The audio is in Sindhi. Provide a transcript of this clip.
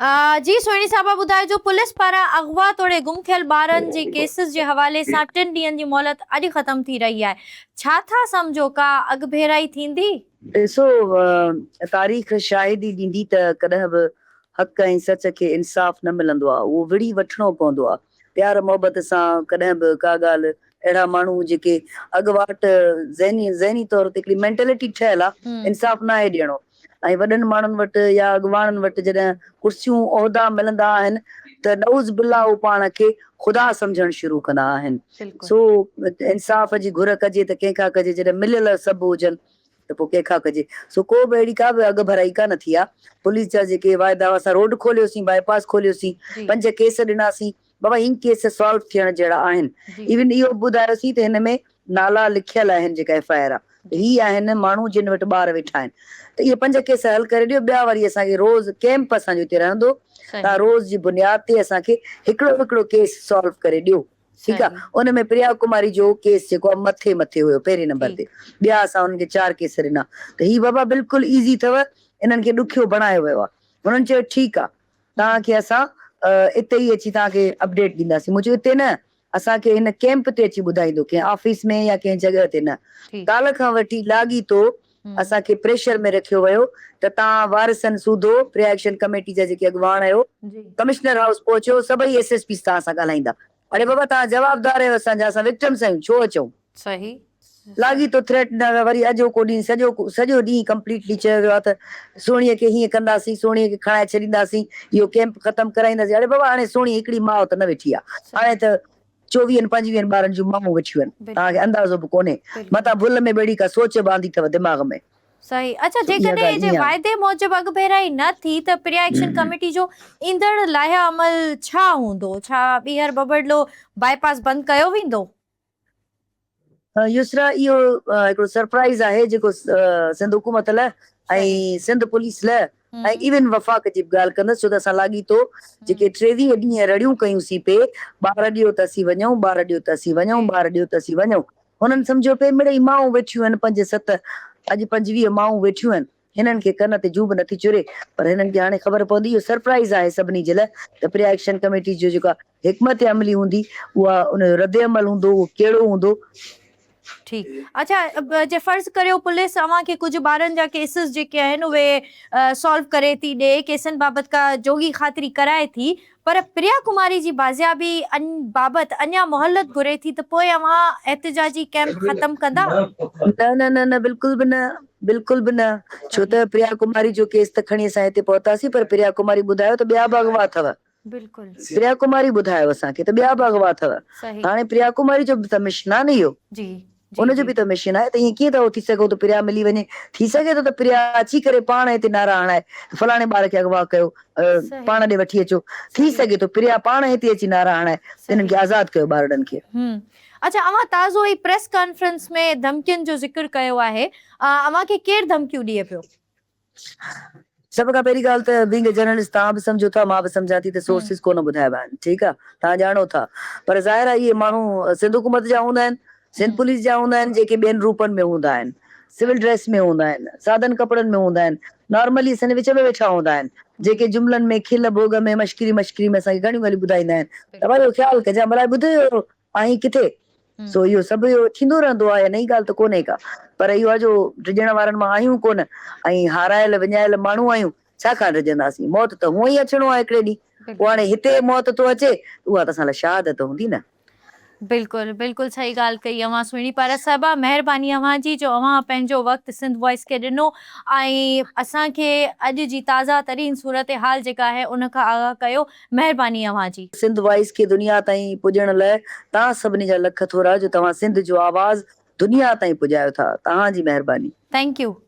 جي سهڻي صاحبه ٻڌائجو پوليس پاران اغوا توڙي گم ٿيل ٻارن جي ڪيسز جي حوالي سان ٽن ڏينهن جي مهلت اڄ ختم ٿي رهي آهي ڇا ٿا سمجهو ڪا اڳڀيرائي ٿيندي؟ ڏسو تاريخ شاهدي ڏيندي ته ڪڏهن به حق ۽ سچ کي انصاف نه ملندو آهي اهو وڙهي وٺڻو پوندو آهي پيار محبت سان ڪڏهن به ڪا ڳالهه اهڙا ماڻهو جيڪي اڳواٽ ذهني ذهني طور تي هڪڙي مينٽلٽي ٺهيل آهي انصاف ناهي ڏيڻو ۽ وڏن ماڻهن وٽ يا اڳواڻن وٽ جڏهن ڪرسيون عهدا ملندا آهن ته نعوذ بالله هو پاڻ کي خدا سمجهڻ شروع ڪندا آهن. سو انصاف جي گهر ڪجي ته ڪنهن کان ڪجي جڏهن مليل سڀ هجن ته پوء ڪنهن کان ڪجي. سو ڪو به اهڙي ڪا به اڳڀرائي ڪانه ٿي آهي. پوليس جا جيڪي واعدا هئا اسان روڊ کوليوسين، بائي پاس کوليوسين، پنج ڪيس ڏناسين، بابا هي ڪيس سالو ٿيڻ جهڙا آهن. ايون اهو به ٻڌايوسين ته هن ۾ نالا لکيل آهن جيڪا ايف I R آ هي آهن ماڻهو جن وٽ ٻار ويٺا آهن ته اهي پنج ڪيس حل ڪري ڏيو ٻيا وري اسان کي روز ڪيمپ اسان جو هتي رهندو تان روز جي بنياد تي اسان کي هڪڙو هڪڙو ڪيس سالو ڪري ڏيو ٺيڪ آ ان ۾ پريا ڪماري جو ڪيس جيڪو آ مٿي مٿي هيو پهرين نمبر تي ٻيا اسان انهن کي چار ڪيس ڏنا ته هي بابا بلڪل ايزي اٿو انهن کي ڏکيو بڻايو ويو آ هنن چيو ٺيڪ آ توهان کي اسان اتي ئي اچي توهان کي اپڊيٽ ڏينداسين. مون چيو اتي نه، اسان کي هن ڪيمپ تي اچي ٻڌائيندو، ڪنهن آفيس ۾ يا ڪنهن جڳهه تي نه. ڪالهه کان وٺي لاڳيتو اسان کي پريشر ۾ رکيو ويو ته توهان وارثن سوڌو پريا ايڪشن ڪميٽي جا جيڪي اڳواڻ آهيو، ڪمشنر هائوس پهچو، سڀئي ايس ايس پيز توهان سان ڳالهائيندا. اڙي بابا توهان جوابدار آهيو اسان جا، اسان وڪٽمس آهيون، ڇو اچون؟ صحيح. لاڳيتو ٿريٽ ڏنا ويا وري اڄوڪو ڏينهن سڄو سڄو ڏينهن ڪمپليٽلي چيو ويو آهي ته سهڻيء کي هيئن ڪنداسين سهڻيء کي کڻائي ڇڏينداسين اهو ڪيمپ ختم ڪرائينداسين اڙي بابا هاڻي سهڻي هڪڙي ماء ته نه ويٺي آهي هاڻي ته چوويهن پنجويهن ٻارن جون مائون ويٺيون آهن توهان کي اندازو به ڪونهي متان ڀل ۾ به اهڙي ڪا سوچ به آندي اٿو دماغ ۾. صحيح اڇا سو اها جيڪڏهن ڳالهه جي ائين آهي. واعدي موجب اڳڀيرائي نه ٿي ته پريا ايڪشن ڪميٽي جو ايندڙ لائحه عمل ڇا هوندو ڇا ٻيهر ٻٻرلو بائي پاس بند ڪيو ويندو؟ يسرا اهو هڪڙو سرپرائز آهي جيڪو سنڌ حڪومت لاء ۽ سنڌ پوليس لاء ۽ ايون وفاق جي به ڳالهه ڪندس ڇو ته اسان لاڳيتو جيڪي 23 ڏينهن رڙيون ڪيون سين پي ٻار ڏيو ته اسين وڃون ٻار ڏيو ته اسين وڃون ٻار ڏيو ته اسين وڃون هنن سمجهيو پي مڙئي مائون ويٺيون آهن پنج ست اڄ 25 مائون ويٺيون آهن هنن کي ڪن تي جون به نٿي چري پر هنن کي هاڻي خبر پوندي اهو سرپرائيز آهي سڀني جي لاء ته پريا ايڪشن ڪميٽي جو جيڪا حڪمت عملي هوندي اها ان جو رد عمل هوندو اهو ڪهڙو هوندو. ٺيڪ اڇا جي فرض ڪريو پوليس اوهان کي ڪجهه ٻارن جا ڪيسز جيڪي آهن اهي سالو ڪري ٿي ڏي ڪيسن بابت ڪا جوڳي خاطري ڪرائي ٿي پر پريا ڪماري جي بازيابي بابت اڃا مهلت گهري ٿي ته پوء اوهان احتجاجي ڪئمپ ختم ڪندا؟ نه نه نه نه بلڪل به نه بلڪل به نه ڇو ته پريا ڪماري جو ڪيس ته کڻي اسان هتي پهتاسين پر پريا ڪماري ٻڌايو ته ٻيا به اغوا اٿو بلڪل. پريا ڪماري ٻڌايو اسان کي ته ٻيا به اغوا اٿو هاڻي پريا ڪماري جو به ته مشن آهي نه اهو. جي ان جو به ته مشن آهي ته ائين ڪيئن ٿو ٿي سگهو ته پريا ملي وڃي؟ ٿي سگهي ٿو ته پريا اچي ڪري پاڻ هتي نعرا هڻائي ته فلاڻي ٻار کي اغوا ڪيو پاڻ ڏي وٺي اچو. ٿي سگهي ٿو پريا پاڻ هتي اچي نعرا هڻائي ته هنن کي آزاد ڪيو ٻارڙن کي. اڇا اوهان تازو ئي پريس ڪانفرنس ۾ ڌمڪين جو ذڪر ڪيو آهي اوهان کي ڪير ڌمڪيون ڏئي پيو؟ سڀ کان پهرين ڳالهه ته بينگ اي جرنلسٽ توهان به سمجهو ٿا مان به سمجهان ٿي ته سورسز ڪونه ٻڌائبا آهن ٺيڪ آهي توهان ڄاڻو ٿا پر ظاهر آهي اهي ماڻهو سنڌ حڪومت جا هوندا آهن سنڌ پوليس جا هوندا آهن جيڪي ٻين روپن ۾ هوندا آهن سول ڊريس ۾ هوندا آهن سادن ڪپڙن ۾ هوندا آهن نارملي اسان جي وچ ۾ ويٺا هوندا آهن جيڪي جملن ۾ کل ڀوڳ ۾ مشڪري مشڪري ۾ اسان کي گهڻيون ڳالهيون ٻڌائيندا آهن ته ڀائي اهو خيال ڪجان ڀلا ٻڌو آهين ڪٿي؟ سو اهو سڀ اهو ٿيندو رهندو آهي، نئين ڳالهه ته ڪونهي ڪا. پر اهو آهي جو ڊڄڻ وارن مان آهيون ڪونه ۽ هارايل وڃايل ماڻهو آهيون، ڇا کان ڊڄنداسين؟ موت ته هونئن ئي اچڻو آهي هڪڙي ڏينهن. پوء هاڻي هتي موت ٿو اچي ته اها ته اسان لاء شهادت هوندي نه. بلڪل بلڪل صحيح ڳالهه ڪئي اوهان سهڻي پارس صاحبه مهرباني اوهان جي جو اوهان پنهنجو وقت سنڌ وائس کي ڏنو ۽ اسان کي اڄ جي تازه ترين صورتحال جيڪا آهي ان کان آگاهه ڪيو مهرباني اوهان جي. سنڌ وائس کي دنيا تائين پڄڻ لئه توهان سڀني جا لک ٿورا جو توهان سنڌ جو آواز دنيا تائين پڄايو ٿا توهان جي مهرباني. Thank you.